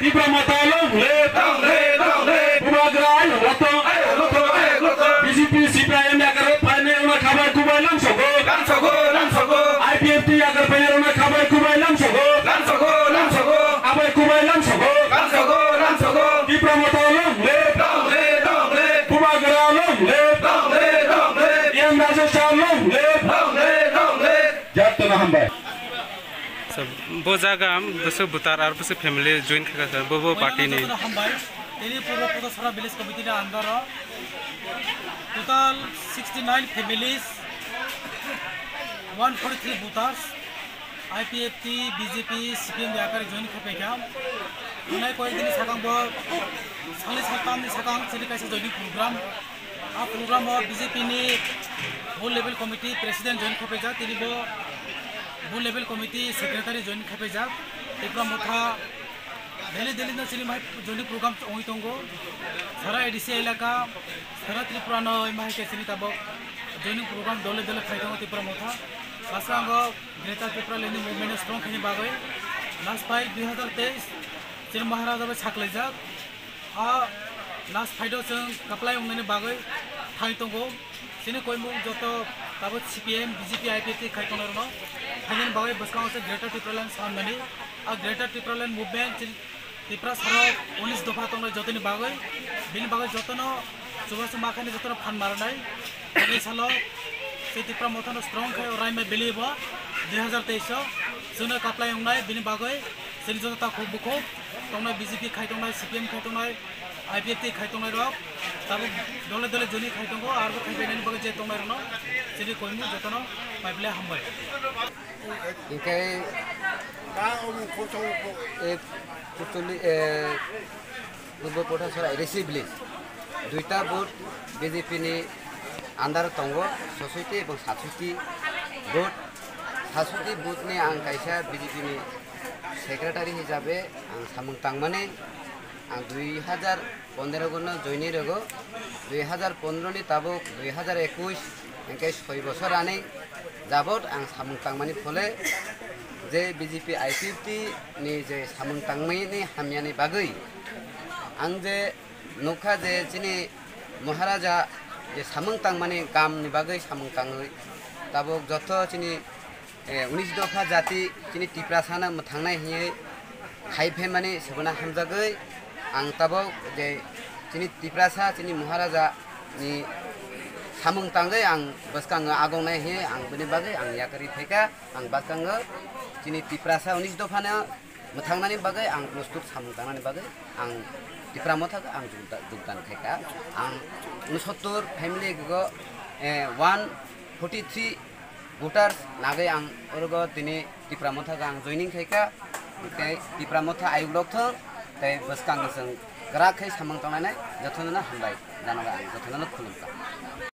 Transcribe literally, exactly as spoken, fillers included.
Tipra Motha long live! Long live, long live! Bubagra ayuk rotong! Ayuk rotong, ayuk rotong! B J P, C P I M yakar phainai rokno khabai kubai lamsogo! Lamsogo, lamsogo! I P F T yakar phainai rokno khabai kubai lamsogo! Lamsogo, lamsogo! Abai kubai lamsogo! Lamsogo, lamsogo! Tipra Motha long live! Long live, long live! Bubagra long live! Long live, long live! T M Rajeshwar long live! Long live, long live! Jat tono hambai. So, bo jaga bwswk butar ar bwswk family join khaikha sir, bo, bo party ni. Jotono hambai. Tini Purbo Pothasora Village Committee ni under o total sixty nine families, one forty three voters, I P F T, B J P, C P M yakar join khaipaikha. Thanai koyek din ni sakang bo, salni saltam ni sakang chini kaisa joining program. A program o B J P ni Booth Level Committee President join khaipaijak, tini bo Booth Level Committee Secretary join khaipaijak. Tipra Motha daily daily no chini mai joining program wngwi tongo. Sara A D C elaka, sara Tripura no mai khe chini tabok joining program dole dole khai tongo Tipra Motha. Bwskango Greater Tipraland ni movement no strong khaini bagwi last fight dui hazar teis chini Maharaja bai saklaijak. A last fight o chwng kaplai wngnani bagwi thangwi tongo. Chini koimung joto tabuk C P M, B J P, I P F T khai tongnai rokno phainani bagwi bwskango se Greater Tipraland samnani. A Greater Tipraland movement chini Tiprasa rok unis dopha tongnai jotoni bagwi, bini bagwi jotono chubachu ma khaini jotono phan marnai. Tini salo se Tipra Motha no strong khai o Raima Valley bo dui hazar teis o chwngno kaplai wngnai, bini bagwi chini joto takhuk bukhuk tongnai, B J P khai tongnai, C P M khai tongnai, I P F T khai tongnai rok tabuk dole dole joining khai tongo, arbo khai painani bagwi je tongnai rokno chini koimung jotono pai phle hambai. Hinkhe e Putuli, e, Purbo Pothasora A D C village duita booth B J P ni under tongo, soisoti ebong satsoti booth. Satsoti booth ni ang kaisa B J P ni secretary hisabe ang samung tangmani. Ang dui hazar pondro gono joini rego, dui hazar pondro ni tabuk dui hazar ekush, hinkhe soi bosor ani jabot ang samung tangmani phole je B J P I P F T ni je samung tangmani hamyani bagwi ang je nukha je chini Maharaja je samung tangmani kam ni bagwi samung tangwi tabuk joto chini eh, unis dopha jati chini Tiprasano mwthangnai hinwi khai phaimani sebuna hamjagwi ang tabuk je chini Tiprasa chini Maharaja ni samung tangwi ang bwskango agongnai hinwi ang bini bagwi ang yakarwi phaikha. Ang bwskango chini Tiprasa unis dophano mwthangnani bagwi ang prostuk samung tangnani bagwi ang Tipra Motha ang jugda-, jugdan khaikha. Ang unsottor family go, eh, one forty three voters nagwi ang orogo tini Tipra Motha ang joining khaikha. Tei Tipra Motha ayuk rok thung tei bwskango chwng kwrak khe samung tangnani jotono hambai janago ang jotono khulumkha.